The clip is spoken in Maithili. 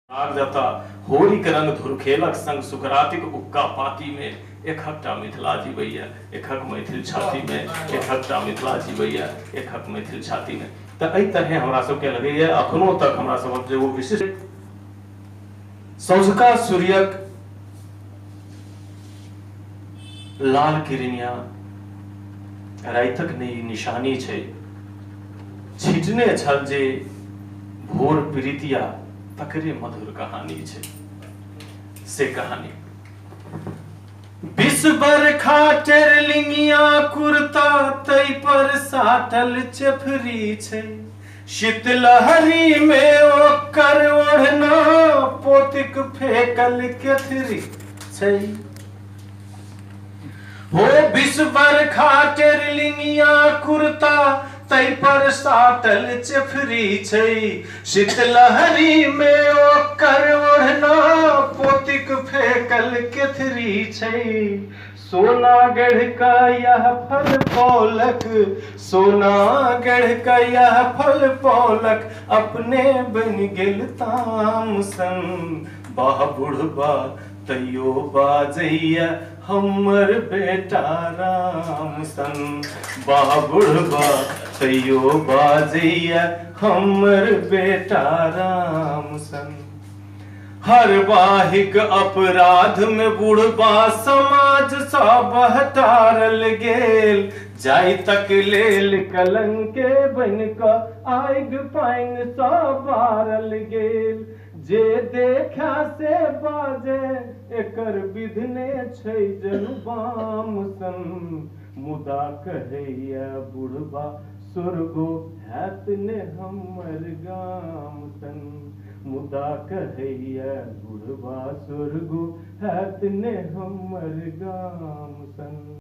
आग जता होरीक रंग धुरखेलक संग सुकरातिक उक्का पाती में एकहकटा मिथिला जीवैया एकहक मैथिल छाती में, एकहकटा मिथिला जीवैया एकहक मैथिल छाती में। तऽ एहि तरहे हमरा सबके लगैया अखनो तक हमरा सबक जे ओ विशिष्ट सौझका सूर्यक लाल किरनिया रातिक नहि निशानी छै, छिटने छल जे भोर प्रीतिया तकरे मधुर कहानी छै। से कहानी 20 बरखा टेरलिंगिया कुर्ता तै पर साटल चेफरी छै, शीतलहरी में ओकर ओढ़ना पोतिक फेकल केथरी छै। हो 20 बरखा टेरलिंगिया कुर्ता तै पर साटल चेफरी छै, शीतलहरी में ओकर ओढ़ना पोतिक फेकल केथरी छै। सोनागढ़ का यह फल पौलक, सोनागढ़ का यह फल पौलक, अपने बन गेल तामसन। बाह बुढ़बा तैयो बाजैया हमर बेटा राम सन, बाह बुढ़बा तैयो बाजैया हमर बेटा राम सन। हर वाहिक अपराध में बुढ़बा समाज सा बहटारल गेल, जाय तक लेल कलंके बन क आगि पानि सा बारल गेल। जे देखा से बाजे एकर विधने छै जनु बाम सन, मुदा कहैया बुढ़बा स्वर्गो हैत ने हमर गाम सन, मुदा कहैया बुढ़बा स्वर्गो हैत ने हमर गाम सन।